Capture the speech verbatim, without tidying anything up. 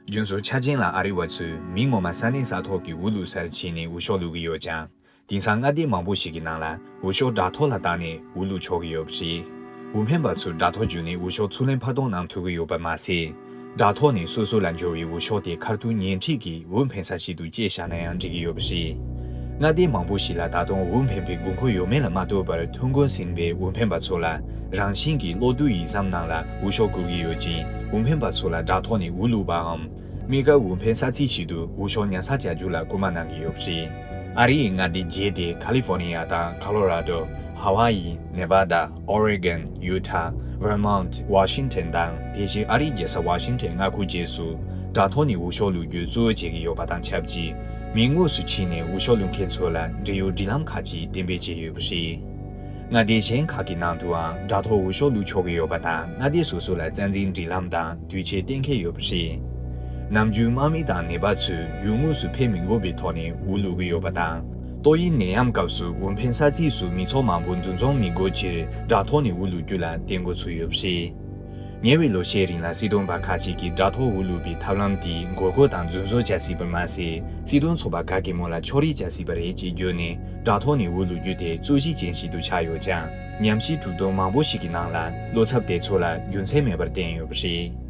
རྒྱུན་སྲོལ་ཆ་ཅན་ལ་ཨ་རི་བ་ཚོས་མི་ངོ་མ་ས་གནས་ས་ཐོག་གི་འུ་ལུག་སར་ཕྱིན་ནས་འུ་ཤོག་བླུག་གི་ཡོད་ཀྱང་། དེང་སང་མངའ་སྡེ་མང་པོ་ཞིག་གི་ནང་ལ་འུ་ཤོག་དྲ་ཐོག་ལ་བཏང་ནས་འུ་ལུག་འཁྱོག་གི་ཡོད་པ་རེད། འུ་འཕེན་པ་ཚོས་དྲ་ཐོག་བརྒྱུད་ནས་འུ་ཤོག་ཚུར་ལེན་ཕར་གཏོང་གནང་ཐུབ་ཀྱི་ཡོད་པ་མ་ཟད། དྲ་ཐོག་ནས་སོ་སོ་ལ་འབྱོར་བའི་འུ་ཤོག་དེ་ཁ་ཐུག་ཉེ་འཁྲིས་ཀྱི་འུ་འཕེན་ས་ཞིག་ཏུ་སྐྱེལ་བཞག་ན་ཡང་འགྲིག་གི་ཡོད་པ་རེད། མངའ་སྡེ་མང་པོ་ཞིག་ལ་ད་དུང་འུ་འཕེན་པའི་དགོས་མཁོ་ཡོད་མེད་ལ་མ་ལྟོས་པར་ཐོན་ཁུངས་ཟིན་པའི་འུ་འཕེན་པ་ཚོ་ལ་རང་བཞིན་གྱིས་གློག་རྡུལ་ཡིག་ཟམ་ནང་ལ་འུ་ཤོག་བསྒུག་གི་ཡོད་ཅིང་། འུ་འཕེན་པ་ཚོ་ལ་དྲ་ཐོག་ནས་འུ་བླུག་པའམ། མི་དགའ་འུ་འཕེན་ས་ཚིགས་ཆེད་དུ་འུ་ཤོག་ཉར་ཚགས་བྱ་རྒྱུ་ལ་སྐུལ་མ་གནང་གི་ཡོད་པ་རེད། ཨ་རི་ཡི་མངའ་སྡེ་བརྒྱད་དེ་ཁ་ལི་ཧྥོར་ནི་ཡ་དང་ཁ་ལོ་ར་ཌོ། ཧ་ཝ་ཡི། ནེ་ཝ་ཌ། ཨོ་རེ་གོན། ཡུ་ཐ། ཝེར་མོན་ཊ། ཝ་ཤིང་ཊོན་དང་དེ་བཞིན་ཨ་རིའི་རྒྱལ་ས་ཝ་ཤིང་ཊོན་མངའ་ཁུལ་བཅས་སུ་དྲ་ཐོག་ནས་འུ་ཤོག་བླུག་རྒྱུ་གཙོ་བོ་བྱེད་ཀྱི་ཡོད་པ་དང་ཆབས་ཅིག་མི་དངོས་སུ་ཕྱིན་ནས་འུ་ཤོག་བླུག་མཁན་ཚོ་ལ་འབྲེལ་ཡོད་སྒྲིག་ལམ་ཁག་ཅིག་གཏན་འབེབས་བྱས་ཡོད་པ་རེད། མངའ་སྡེ་གཞན་ཁག་གི་ནང་དུའང་དྲ་ཐོག་འུ་ཤོག་བླུག་ཆོག་གི་ཡོད་པ་དང་། མངའ་སྡེ་སོ་སོ་ལ་རྩ་འཛིན་སྒྲིག་ལམ་དང་དུས་ཆད་གཏན་འཁེལ་ཡོད་པ་རེད། ནམ་རྒྱུན་དམག་མི་དང་ནད་པ་ཚོས་ཡུལ་དངོས་སུ་ཕེབས་མི་དགོས་པའི་ཐོག་ནས་འུ་བླུག་གི་ཡོད་པ་དང་། ཏོག་དབྱིབས་ནད་ཡམས་སྐབས་སུ་འུ་འཕེན་ས་ཚིགས་སུ་མི་ཚོགས་མང་པོ་འདུ་འཛོམས་མི་དགོས་ཕྱིར་དྲ་ཐོག་ནས་འུ་བླུག་རྒྱུ་ལ་གཏན་འགོ་ཚུགས་ཡོད་པ་རེད། ཉེ་བའི་ལོ་ཤས་རིང་ལ་སྲིད་དོན་པ་ཁག་ཅིག་གིས་དྲ་ཐོག་འུ་བླུག་པའི་ཐབས་ལམ་དེས་མགོ་སྐོར་དང་རྫུན་བཟོ་བྱ་སྲིད་པར་མ་ཟད། སྲིད་དོན་ཚོགས་པ་ག་གེ་མོ་ལ་ཕྱོགས་རིས་བྱ་སྲིད་པ་རེད་ཅེས་བརྗོད་ནས་དྲ་ཐོག་ནས་འུ་བླུག་རྒྱུ་དེ་རྩོད་གཞི་ཅན་ཞིག་ཏུ་ཆགས་ཡོད་ཀྱང་། ཉམས་ཞིབ་གྲུབ་དོན་མང་པོ་ཞིག་གི་ནང་ལ་བློ་འཚབ་དེ་ཚོ་ལ་རྒྱུ་མཚན་མེད་པར་བསྟན་ཡོད་པ་རེད།